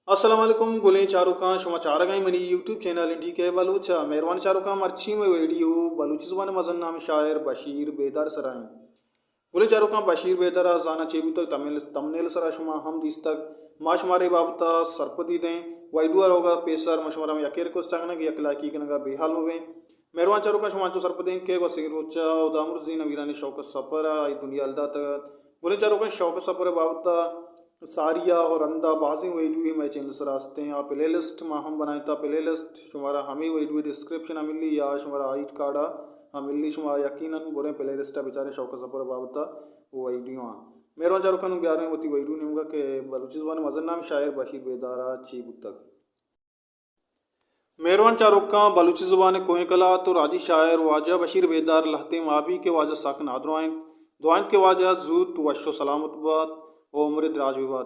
السلام علیکم گلیں چاروکاں، شما چارگ ءَ منی یوٹیوب چینل این ڈی کے بلوچ ءَ۔ مہروان چاروکاں، مرچی مئے ویڈیو بلوچی زبان ءِ مزن نام شاعر بشیر بیدار سرا ایں۔ گلیں چاروکاں، بشیر بیدار ءَ زاناں چے بوتگ، تمنیل، تمنیل سرا شما ہم دیستگ۔ ما شمارے بابت ءَ سرپدی دیں۔ ویڈیو ءَ روگ ءَ پیسر ما شمارا یک ءَ ریکویسٹ کنگ کہ یک لائکی کنگ ءَ بے حال مہ بیں۔ مہروان چاروکاں، شما انچو سرپدیں کہ گوستگیں روچ ءَ ہدامرزی نمیرانیں شوکت سفر ءَ آئی دنیا یل داتگ ات۔ گلیں چاروکاں، شوکت سفر ءِ بابت ءَ ساری ءَ اور رندا بازیں ویڈیوے مئے چینل سرا استیں۔ آ پلے لسٹ ما ہم بنائینتا، پلے لسٹ شمارا ہمے ویڈیو ڈسکرپشن ءَ ملی یا شمارا آئی کارڈ ءَ ملی۔ شما یقیناً بریں پلے لسٹ ءَ بچاریں شوکت سفر ءِ بابت ءَ ویڈیو آں۔ مہروان چاروکاں، نوں بیاریں وتی ویڈیو نیمگا کہ بلوچی زبان ءِ مزن نام شاعر بشیر بیدار ءَ چی بوتگ۔ مہروان چاروکاں، بلوچی زبان ءِ کوہیں کلات و راجی شاعر واجہ بشیر بیدار لہتیں مابی کہ واجہ سک نادراہ انت۔ دعا انت کہ واجہ زوت وش و سلامت بات و عمر دراج ببات۔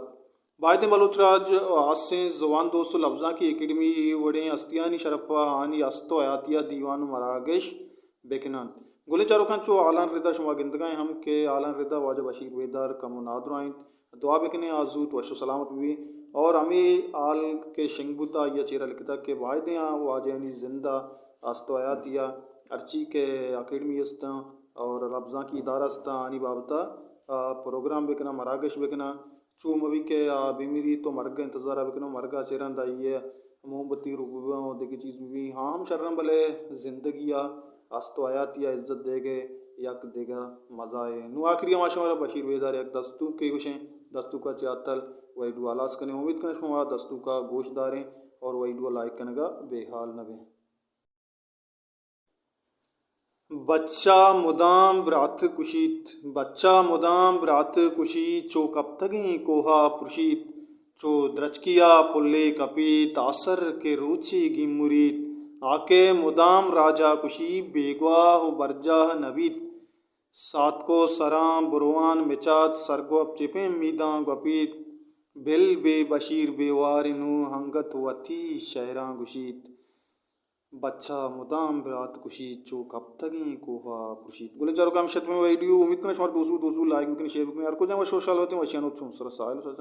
بایدیں بلوچ راج و ہاسیں زبان دوست و لبزانکی اکیڈمی اے وڑیں ہستیانی شرف ءَ آنی ہست و حیاتی ءَ دیوان و مراگش بکن انت۔ گلیں چاروکاں، چو حالان ردا شما گندگائیں ہم کہ حالان ردا واجہ بشیر بیدار کمو نادراہ انت۔ دعا بکنیں آ زوت وش و سلامت ببی۔ اور ہمے حال کہ شنگ بوتا، آئی ءَ چیرا لکھتا کہ بایدیں آ واجہانی زند ءَ ہست و حیاتی ءَ ہرچی کہ اکیڈمی استاں اور لبزانکی ادارہ استاں، آنی بابت ءَ، آ، پروگرام بکناں، مراگش بکناں۔ چو مبی کہ آ بمیریت و مرگ ءِ انتظار ءَ بکناں، مرگ ءَ چہ رند آئی ءِ موم بتی روک بباں و دگہ چیز ببی، ہاں ہم شراں، بلے زندگی ءَ ہست و حیاتی ءَ عزت دیگ ءِ یک دگہ مزائے۔ نوں آخری ءَ ما شمارا بشیر بیدار ءِ یک دستونکے گوشیں، دستونک ءَ چہ ہاتل ویڈیو ءَ ہلاس کنیں۔ امیت کناں شما دستونک ءَ گوش داریں اور ویڈیو ءَ لائک کنگ ءَ بے حال نہ بیں۔ بچا مدام برات کشیت، بچا مدام برات کشیت، چو کپتگیں کوہ ءَ پرشیت، چو درچکی ءَ پلے کپیت، آسر کہ روچے گیمریت، آ کہ مدام راج ءَ کشی، بیگواہ و برجاہ نہ بیت۔ ساتک و سراں بروان مچات، سرگوپ چہ پیم میداں گوپیت، بل بے بشیر بے وار نوں انگت وتی شئیراں گوشیت۔ بچا مدام برات کشیت، چو کپتگیں کوہ ءَ پرشیت۔ گلیں چاروکاں، ہمیش ات مئے ویڈیو، امیت کناں شمارا دوست بوت، دوست بوت لائک بکنیں، شیئر بکنیں، ہر کجا وش و شال باتیں، وشیانی چون سر ساحل سر